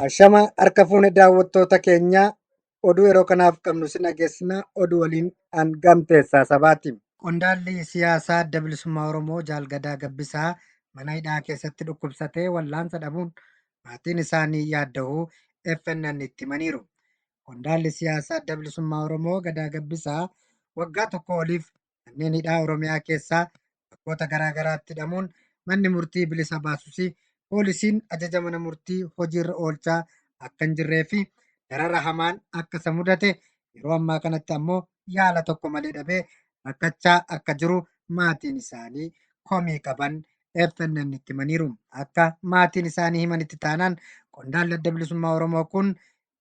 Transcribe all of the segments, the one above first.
Ashama harka fuune daawwattoota keenyaa, oduu yeroo kanaaf qabnu sin dhageessina. Oduu waliin an Gamteessaa Sabaati. Qondaalli siyaasaa Adda Bilisummaa Oromoo Jaal Gadaa Gabbisaa mana hidhaa keessatti dhukkubsatee wallaansa dhabuun maatiin isaanii yaadda'uu FNN itti himaniiru. Qondaalli siyaasaa Adda Bilisummaa Oromoo Gadaa Gabbisaa waggaa tokko oliif manneen hidhaa Oromiyaa keessaa bakkoota garaa garaatti hidhamuun manni murtii bilisa baasus poolisiin ajaja mana murtii hojiirra oolchaa akka hin jirree fi darara hamaan akka isa mudate, yeroo ammaa kanatti ammoo yaala tokko malee dhabee rakkachaa akka jiru maatiin isaanii komii qaban FNN itti himaniiru. Akka maatiin isaanii himanitti taanaan, qondaalli Adda Bilisummaa Oromoo kun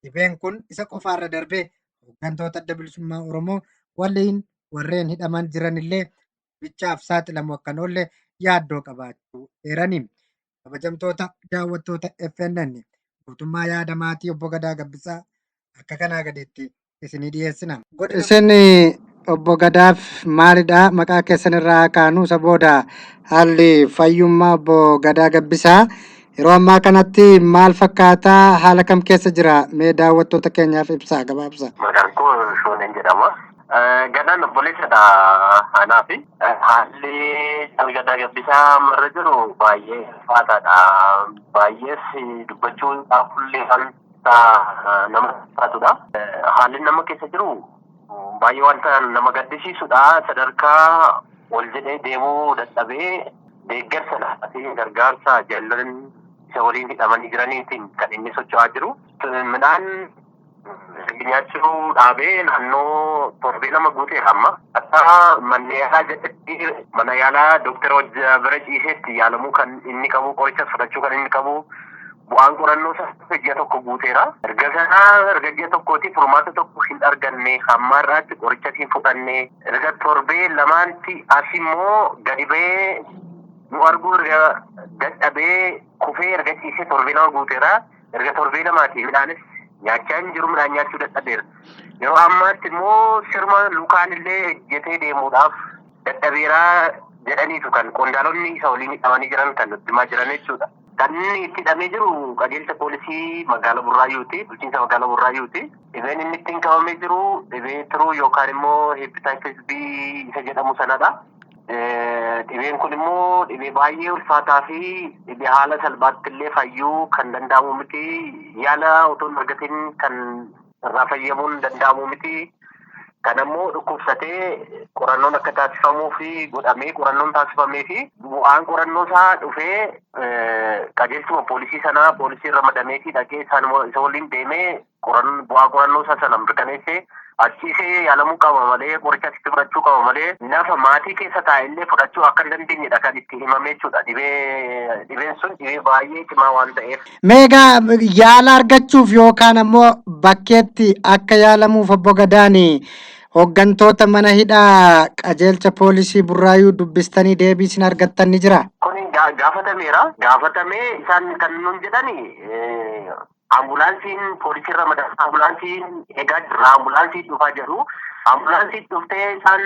dhibeen kun isa qofaarra darbee hooggantoota Adda Bilisummaa Oromoo waliin warreen hidhaman jiranillee dhibichaaf saaxilamu akka hin oolle yaaddoo qabaachuu eerani. Kabajamtoota daawwattoota FNN, guutummaa yaada maatii obbo Gadaa Gabbisaa akka kanaa gaditti isinii dhiyeessina. Isin obbo Gadaaf maalidha? Maqaa keessan irraa haa kaanu. Isa booda haalli fayyummaa obbo Gadaa Gabbisaa yeroo ammaa kanatti maal fakkaataa, haala kam keessa jira? Mee daawwattoota keenyaaf ibsaa, gabaabsa. Maqaan koo Shooneen jedhama. Gadaan obboleessadha anaafi. Haalli Jaal Gadaa Gabbisaa ammarra jiru baay'ee ulfaataadha. Baay'ees dubbachuudhaaf illee wanta nama ulfaatudha. Haalli nama keessa jiru baay'ee wanta nama gaddisiisudha. Sadarkaa ol jedhee deemuu dadhabee deeggarsa fi gargaarsa jaallan isa waliin hidhamanii jiraniitiin kan inni socho'aa jiru. Midhaan nyaachuu dhaabee naannoo torbee 2 guuteera amma. Akka manni yaalaa jedhetti, mana yaalaa dooktara bira ciiseetti yaalamuu kan inni qabu, qoricha fudhachuu kan inni qabu, bu'aan qorannoo isaa ji'a tokko guuteera. Erga sanaa, erga ji'a tokkooti furmaata tokko hin arganne. Hamma har'aatti qoricha hin fudhanne. Erga torbee lamaanti as immoo gadi ba'ee nu arguu erga dadhabee kufee erga ciisee torbee 2 guuteera. Erga torbee lamaati midhaanis nyaachaa hin jiru, midhaan nyaachuu dadhabeera. Yeroo ammaatti immoo sirma lukaan illee ejjetee deemuudhaaf dadhabeeraa jedhaniitu kan qondaalonni isa waliin hidhamanii jiran kan nutti himaa jiran jechuudha. Kan inni itti hidhamee jiru qajeelcha poolisii magaalaa Burraayyuuti, bulchiinsa magaalaa Burraayyuuti. Dhibeen inni ittiin qabamee jiru dhibee tiruu yookaan immoo hepatitis B isa jedhamu sanadha. Dhibeen kun immoo dhibee baay'ee ulfaataa fi dhibee haala salphaatti illee fayyuu kan danda'amu miti. Yaala otoo hin argatin kan irraa fayyamuun danda'amu miti. Kan ammoo dhukkubsatee qorannoon akka taasifamuu fi godhamee, qorannoon taasifamee fi bu'aan qorannoo isaa dhufee qajeelchuma poolisii sanaa poolisii ramadamee fi dhaqee isaan isa waliin deemee bu'aa qorannoo isaa sana mirkaneessee achiisee yaalamuu qaba malee, qoricha asitti fudhachuu qaba malee, lafa maatii keessa taa'e illee fudhachuu akka hin dandeenyedha kan itti himame jechuudha. Dhibeen sun dhibee baay'ee cimaa waan ta'eef. Mee egaa yaala argachuuf yookaan ammoo bakkeetti akka yaalamuuf obbo Gadaan hooggantoota mana hidhaa qajeelcha poolisii Burraayuu dubbistanii deebii isin argattan ni jira? Kun gaafatameera. Gaafatamee isaan kan nuun jedhani ambulaansiin poolisii ramadan, ambulaansiin eegaa jirra, ambulaansii dhufaa jedhu. Ambulaansii dhuftee isaan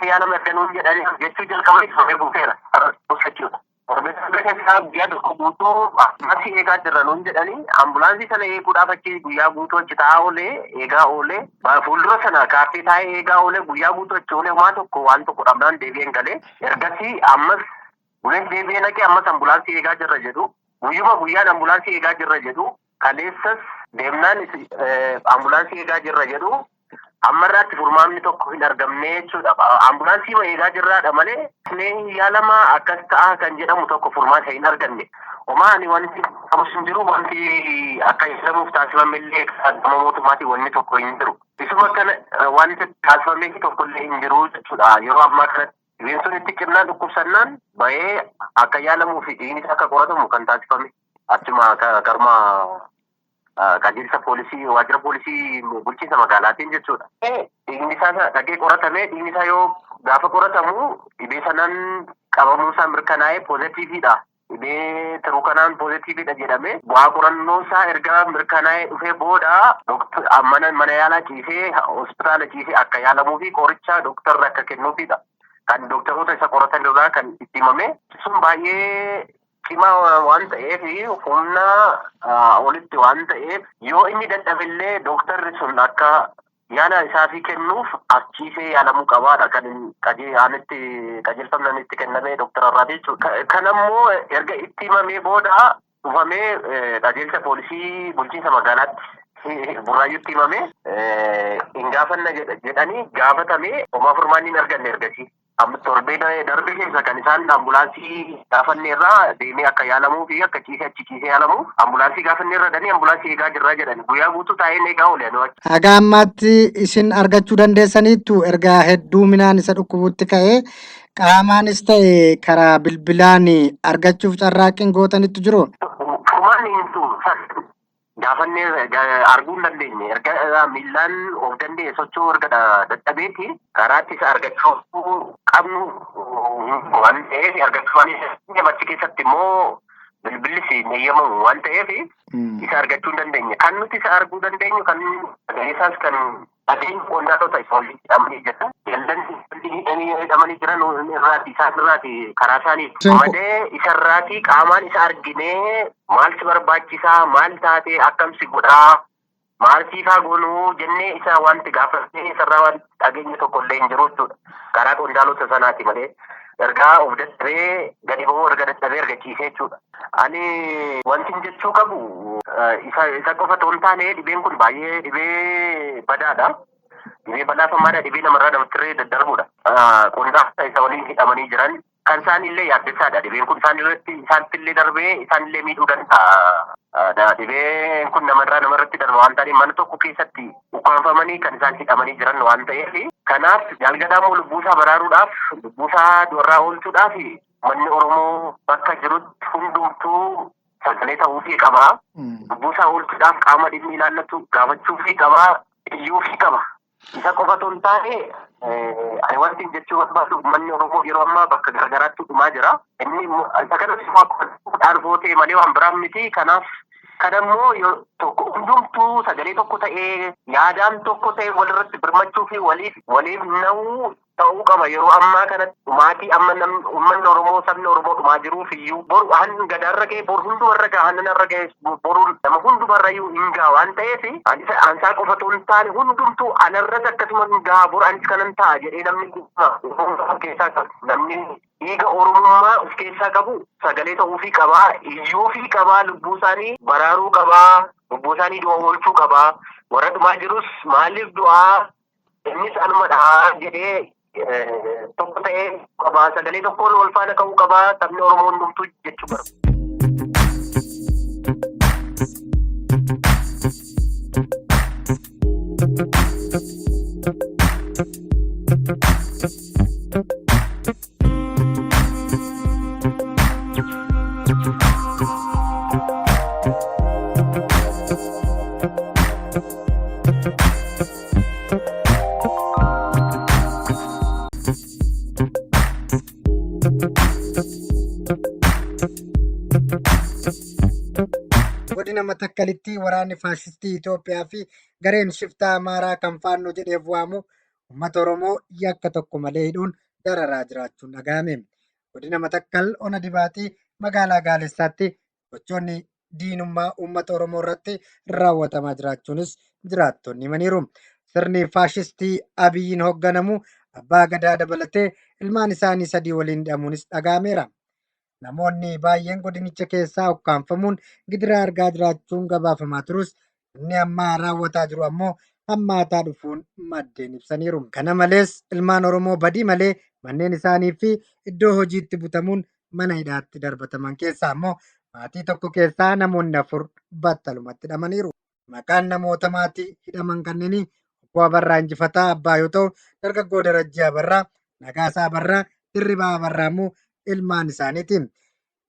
yaala erga nuun jedhanii jechuu jalqabanii torbee guuteera jechuudha. Torbee keessaa guyyaa tokko guutuu ambulaansii eegaa jirra nuun jedhanii, ambulaansii sana eeguudhaaf achi guyyaa guutuu achi taa'aa oolee, eegaa oolee, fuuldura sana kaaffee taa'ee eegaa oolee, guyyaa guutuu achi oolee, homaa tokko waan tokko dhabnaan deebi'een galee. Ergasii ammas buleen deebi'ee naqee, ammas ambulaansii eegaa jirra jedhu. Guyyuma guyyaan ambulaansii eegaa jirra jedhu. Kaleessas deemnaan ambulaansii eegaa jirra jedhu. Ammarraatti furmaanni tokko hin argamne jechuudha. Ambulaansii eegaa jirraadha malee yaalama akkas ta'a kan jedhamu tokko furmaata hin arganne. Homaa ani wanti qabus hin jiru, wanti akka yaalamuuf taasifame illee gama mootummaatiin wanni tokko hin jiru. Isuma kana wanti taasifamee tokko illee hin jiru jechuudha. Yeroo ammaa kanatti dhibeen sun itti cimnaan dhukkubsannaan bahee akka yaalamuu fi dhiigni isaa akka qoratamu kan taasifame. Achuma karma qajeelcha poolisii, waajjira poolisii bulchiinsa magaalaatiin jechuudha. Dhiigni isaa dhagee qoratamee, dhiigni isaa yoo gaafa qoratamu dhibee sanaan qabamuu isaa mirkanaa'ee poozitiiviidha. Dhibee tiruu kanaan poozitiiviidha jedhamee bu'aa qorannoo isaa erga mirkanaa'ee dhufee booda mana yaalaa ciisee, hospitaala ciisee akka yaalamuu fi qoricha dooktarri akka kennuufidha. Kan dooktaroota isa qoratan irraa kan itti himame sun baay'ee cimaa waan ta'eef, humna olitti waan ta'eef, yoo inni dadhabillee dooktarri sun akka yaala isaafii kennuuf as ciisee yaalamuu qabaadha kan qajeelanitti qajeelfamni itti kenname dooktara irraa jechuudha. Kan ammoo erga itti himamee booda dhufamee qajeelcha poolisii bulchiinsa magaalaatti Burraayyuutti himame hin gaafanna jedhanii gaafatamee homaa furmaanni hin arganne ergasii. Torbee darbe keessa kan isaan ambulaansii gaafanne irraa deemee akka yaalamuu fi akka ciisee achi ciisee yaalamu ambulaansii gaafanne irra dhanii ambulaansii eegaa jirraa jedhan, guyyaa guutuu taa'ee eegaa oole. Haga ammaatti isin argachuu dandeessaniittu? Erga hedduu minaan isa dhukkubutti ka'ee qaamaanis ta'e karaa bilbilaan argachuuf carraaqqiin gootanitti jiru. Furmaanni hin jiru. Gaafannee arguu hin dandeenye. Erga miillaan of danda'e socho'uu erga dadhabeeti karaatti isa argachuu qabnu waan ta'eef, argachuu waan achi keessatti immoo bilbillis hin eeyyamamu waan ta'eef isa argachuu hin dandeenye. Kan nuti isa arguu dandeenyu, kan isaas kan dhageenyu, qondaaltota isa waliin hidhamanii jiran, jallan hidhamanii jiran irraati, isaan irraati, karaa isaanii malee isarraati qaamaan isa arginee maal si barbaachisaa, maal taatee, akkam si godhaa, maal siifaa goonuu jennee isa wanti gaafatee isarraa wanti dhageenyu tokko illee hin jiru jechuudha. Karaa qondaalota sanaati malee. Ergaa of dadhabee gadi ba'uu erga dadhabee erga ciisee jechuudha. Ani wanti jechuu qabu isa qofa otoo hin taane dhibeen kun baay'ee dhibee badaadha. Dhibee balaafamaadha. Dhibee namarraa namatti illee daddarbudha. Qondaalota isa waliin hidhamanii jiran kan isaan illee yaaddessaadha. Dhibeen kun isaan irratti isaanitti illee darbee isaan illee miidhuu danda'a. Dhibeen kun namarraa namarratti darba waan ta'eef mana tokko keessatti ukkaanfamanii kan isaan hidhamanii jiran waan ta'eef, kanaaf Jaal Gadaa immoo lubbuusaa baraaruudhaaf, lubbuusaa du'arraa oolchuudhaaf manni Oromoo bakka jirutti hundumtuu sagalee ta'uufii qaba. Lubbuusaa oolchuudhaaf qaama dhimmi ilaallatu gaafachuufii qaba. Iyyuufii qaba. Isa qofa otoo hin taane ani wanti jechuu barbaadu uummanni Oromoo yeroo ammaa bakka garaagaraatti dhumaa jira. Inni isa kanas dhaarfoo ta'e malee waan biraan miti. Kanaaf kan ammoo tokko hundumtuu sagalee tokko ta'ee, yaadaan tokko ta'e, walirratti birmachuu fi waliif waliif na'uu ta'uu qaba. Yeroo ammaa kanatti dhumaatii amma namni uummanni Oromoo, sabni Oromoo dhumaa jiruuf iyyuu boru han gadaarra ga'e boru hundumarra ga'a, hannanarra ga'e boru nama hundumarra iyyuu hin ga'a waan ta'eef, ansaa qofa otoo hin taane hundumtuu anarras akkasuma hin ga'a, boru anis kanan ta'a jedhee namni of keessaa qabu, namni dhiiga Oromummaa of keessaa qabu sagalee ta'uufii qabaa, iyyuufii qabaa, lubbuu isaanii baraaruu qabaa, lubbuu isaanii du'a oolchuu qabaa. Warra dhumaa jirus maaliif du'aa, innis anumadha jedhee tokko ta'ee qabaa, sagalee tokkoon wal faana ka'uu qabaa sabni Oromoo hundumtuu jechuu barbaada. Godina Matakkalitti waraanni faashistii Itoophiyaa fi gareen shiftaa Amaaraa kan Faannoo jedheef waamu uummata Oromoo yakka tokko malee hidhuun dararaa jiraachuun dhaga'ame. Godina Matakkal Ona Dibaaxii magaalaa Gaalessaatti gochoonni diinummaa uummata Oromoo irratti raawwatamaa jiraachuunis jiraattonni himaniiru. Sirni faashistii Abiyyiin hoogganamu abbaa gadaa dabalatee ilmaan isaanii sadii waliin hidhamuunis dhaga'ameera. Namoonni baay'een godinicha keessaa ukkaamfamuun gidiraa argaa jiraachuun gabaafamaa turus, inni amma raawwataa jiru ammoo hammaataa dhufuun maddeen ibsaniiru. Kana malees ilmaan Oromoo badii malee manneen isaanii fi iddoo hojiitti butamuun mana hidhaatti darbataman keessaa immoo maatii tokko keessaa namoonni 4 battalumatti hidhamaniiru. Maqaan namoota maatii hidhaman kanneenii Obbo Abarraa Injifataa abbaa yoo ta'u, dargaggoo Darajjee Abarraa, Nagaasaa Abarraa, Dirribaa Abarraa immoo ilmaan isaaniiti.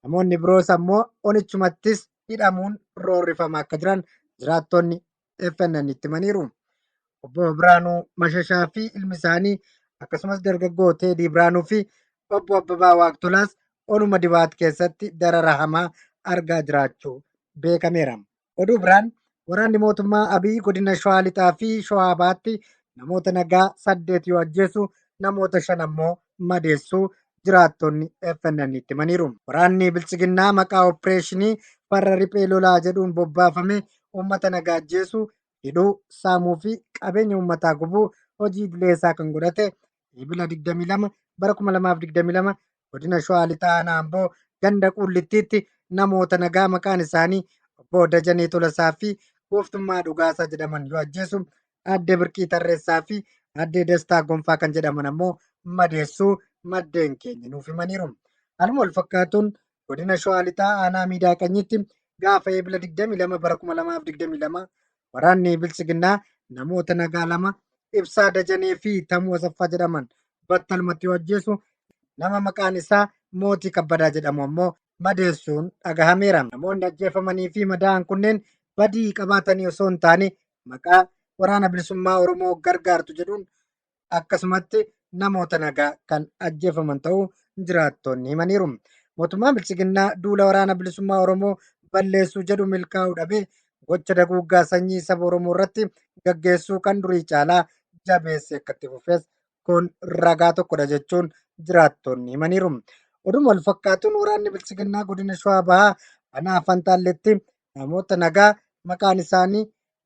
Namoonni biroos ammoo onichumattis hidhamuun roorrifamaa akka jiran jiraattonni FNN itti himaniiru. Obbo Biraanuu Mashashaa fi ilmi isaanii akkasumas dargaggoo Teedii Biraanuu fi obbo Abbabaa Waaqtolaas onuma Dibaat keessatti darara hamaa argaa jiraachuu beekameera. Oduu biraan waraanni mootummaa Abiy godina Shawaa Lixaa fi Shawaa Bahaatti namoota nagaa 8 yoo ajjeesu namoota 5 ammoo madeessuu jiraattonni FNN itti himaniiru. Waraanni Biltsiginnaa maqaa opereeshinii farra riphee lolaa jedhuun bobbaafame uummata nagaa ajjeesuu, hidhuu, saamuu fi qabeenya uummataa gubuu hojii idilee isaa kan godhate Eebila 22 bara 2022 godina Shawaa Lixaa Aanaa Amboo ganda Quullittiitti namoota nagaa maqaan isaanii obbo Dajanee Tolasaa fi Gooftummaa Dhugaasaa jedhaman yoo ajjeesu aadde Birqii Tarreessaa fi aadde Dastaa Gonfaa kan jedhaman ammoo madeessuu maddeen keenya nuuf himaniiru. Haaluma wal fakkaatuun godina Shawaa Lixaa Aanaa Miidaa Qanyiitti gaafa Eebila 22 bara 2022 waraanni Biltsiginnaa namoota nagaa lama Ibsaa Dajanee fi Tamuu Asaffaa jedhaman battalumatti yoo ajjeesu nama maqaan isaa Mootii Kabbadaa jedhamu ammoo madeessuun dhagahameera. Namoonni ajjeefamanii fi madaa'an kunneen badii qabaatanii osoo hin taane maqaa waraana bilisummaa Oromoo gargaartu jedhuun akkasumatti namoota nagaa kan ajjeefaman ta'uu jiraattonni himaniiru. Mootummaan Biltsiginnaa duula waraana bilisummaa Oromoo balleessuu jedhu milkaa'uu dhabee gocha daguuggaa sanyii saba Oromoo irratti gaggeessuu kan durii caalaa jabeessee akka itti fufes kun ragaa tokkodha jechuun jiraattonni himaniiru. Oduma wal fakkaatuun waraanni Biltsiginnaa godina Shawaa Bahaa Anaa Fantaalletti namoota nagaa maqaan isaanii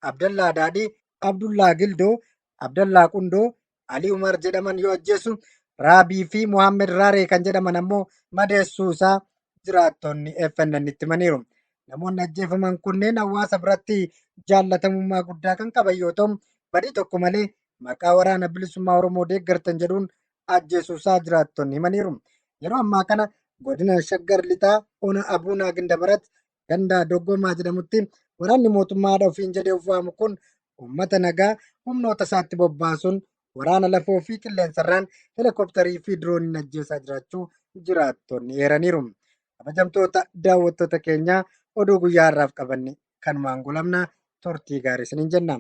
Abdallaa Daadhii, Abdullaa Gildoo, Abdallaa Qundoo, Alii Umar jedhaman yoo ajjeesu Raabii fi Mohaammed Raaree kan jedhaman ammoo madeessuu isaa jiraattonni FNN itti himaniiru. Namoonni ajjeefaman kunneen hawaasa biratti jaallatamummaa guddaa kan qaban yoo ta'u, badii tokko malee maqaa waraana bilisummaa Oromoo deeggartan jedhuun ajjeesuu isaa jiraattonni himaniiru. Yeroo ammaa kana godina Shaggar Lixaa Ona Abuunaa Gindabarat ganda Doggomaa jedhamutti waraanni mootummaa haadha ofiin jedhee of waamu kun uummata nagaa humnoota isaatti bobbaasuun waraana lafoo fi qilleensarraan helikoptarii fi dirooniin ajjeesaa jiraachuu jiraattonni eeraniiru. Kabajamtoota daawwattoota keenyaa oduu guyyaa har'aaf qabanne kanumaan goolabna turtii gaarii isiniin jenna.